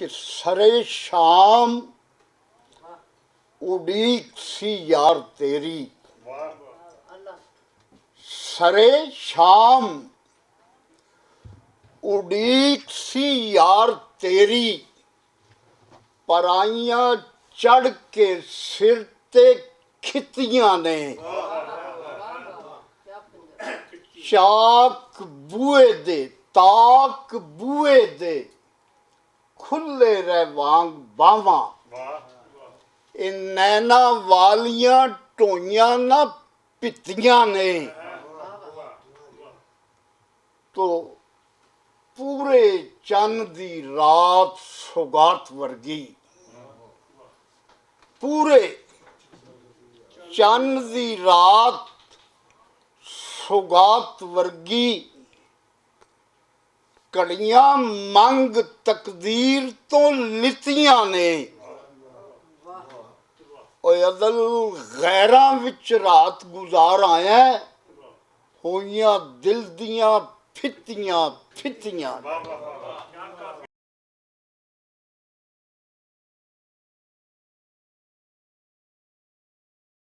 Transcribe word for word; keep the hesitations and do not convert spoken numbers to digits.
سرے شام اڈیک سی یار تیری۔ سرے شام اڈیک سی یار تیری، پرائیاں چڑھ کے سر تے کھتیاں نے۔ چاک بوئے دے، تاک بوئے دے، کھلے رہ وانگ باواں۔ اے نینا والیاں ٹوئیاں نہ پتیاں نے۔ تو پورے چن دی رات سوگات ورگی، پورے چن دی رات سوگات ورگی، کڑیاں منگ تقدیر تو لتیاں نے۔ اوے ازل غیراں وچ رات گزار آیا ہے، ہوئیاں دل دیاں پھتیاں پھتیاں۔